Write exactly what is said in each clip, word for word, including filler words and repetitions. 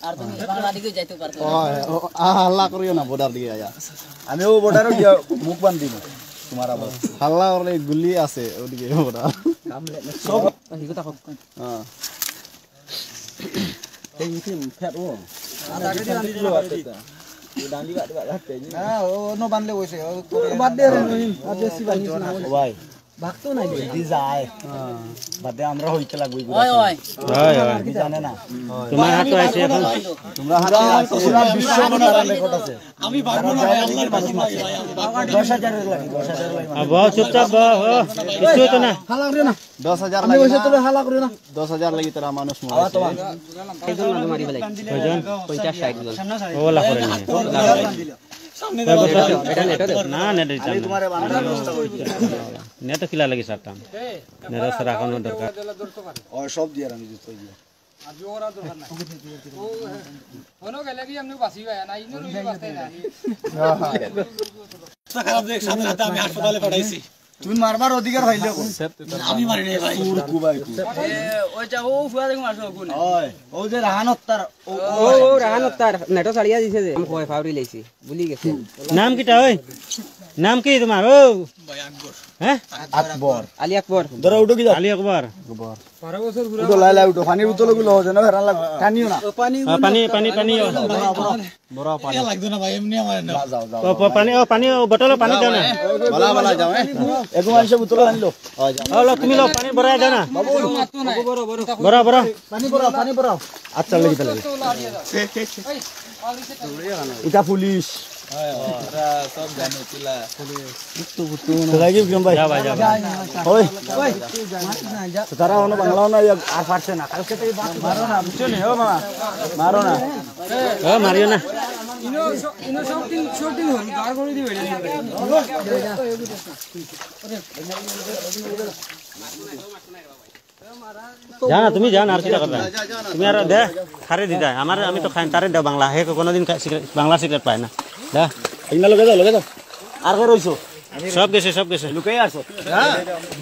আর তুমি বাংলা দিকে যাইতে পারতো না। ওই, ও, আ, হাল্লা করিও না বর্ডার দিকে আয়া। আমি ও বর্ডারো গিয়া মুখ বান্ধিমু। তোমার আবার। হাল্লা করলে গুলি আছে ওদিকে বর্ডার। সব। হ্যাঁ। না, ও, অন্য বান্ধলে কইছে, ও, বাদ দে রে, রহিম, আর বেশি বানিস না। ও ভাই, ভাগ তো নাই। যদি যায়, বাদে আমরা হইতে লাগবো এগুলো। ওই, ওই। ওই, ওই। তুমি জানে না। তোমার হাতে আছে এখন। তোমরা হাতে আছে, পুরা বিশ্ব মনে হয় রেকর্ড আছে। আমি পারবো না ভাই, আল্লাহর কাছে লাগে ভাই। দশ হাজারের লাগে, দশ হাজারের লাগে। আ, বহ, চুপচাপ বহ, ও, কিচ্ছু হইতো না। হালা রে না। দশ হাজার আমি লাগে ওইসব না। তোরে হালা করে না। দশ হাজার লাগি তারা মানুষ মরে। আবার তোমার। কয়জন? পঞ্চাশ ষাট জন। ও, লাখ করে নিয়ে। কয় বছর? এটা নেটো দেও। না, নেটো দিতাম না। নেটো কিলা লাগি সারতাম। নেটো সারা এখনো দরকার। ও, সব দিয়ে আমি দিতে হইবে। অবস্থা খারাপ দেখ, সাথে সাথে আমি হাসপাতালে পাঠাইছি। তুমি মারবার অধিকার পাইলে কই? আমি মারি নাই ভাই। কুকুর কুবাই কুকুর। এ, ওই যা, ও ফুয়া দেখুন আসো, কোন? ওই, ও যে রাহান হত্যার, ও, ও, ও, ও রাহান হত্যার, নেটো ছাড়িয়া দিছে যে, আমি কয় ফাউরি লাইছি, ভুলি গেছে। নাম কিতা ওই? নাম কি তোমার? ও। ভাই আকবর। হ্যাঁ? আকবর। আলী আকবর। ধরো, উঠো কি যাও? আলী আকবর। আকবর। উঠো, লাই, লাই, উঠো। পানির বোতল ওগুলো হচ্ছে না, ফেরান লাগবে। টানিও না। ও, পানি ও, পানি, পানি, পানি, ও। বড়, বড়। বড় পানি। এটা লাগতো না ভাই, এমনি আমার না। যাও, যাও, ও, যাও। প-, পানি, ও, পানি, ও, বোতলে পানি দাও না। বলা, বলা, যাও, এ। এগো মানুষে বোতল আনলো। ও, যাও। ও, লো, তুমি লো, পানি ভরাই দাও না। বাবু। বড়, বড়। বড়, বড়। পানি ভরাও, পানি ভরাও। আচ্ছা, লাগি, লাগি। এটা পুলিশ। লাগি বিক্রম ভাই। যা ভাই, যা ভাই। ওই। তো তারা অনো বাংলাও না, আর পারছে না। কালকে তো এই বাপ মারো না, বুঝছো নি? ও মামা, মারো না। ও, মারিও না। যাও না, তুমি যাও না, আর কিতা করবা? তুমি আর দে, ছাড়ি দি দে। আমার, আমি তো খাই, তারে দেও বাংলা। হে কোনোদিন খা-, সিগারেট, বাংলা সিগারেট পায় না। দে। ইমা লগে যাও, লগে যাও। আর কে রইছো? সব গেছে, সব গেছে। লুকাই আছো। হ্যাঁ?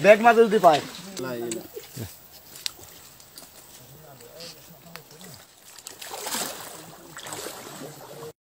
ব্যাগ মাঝে যদি পায়।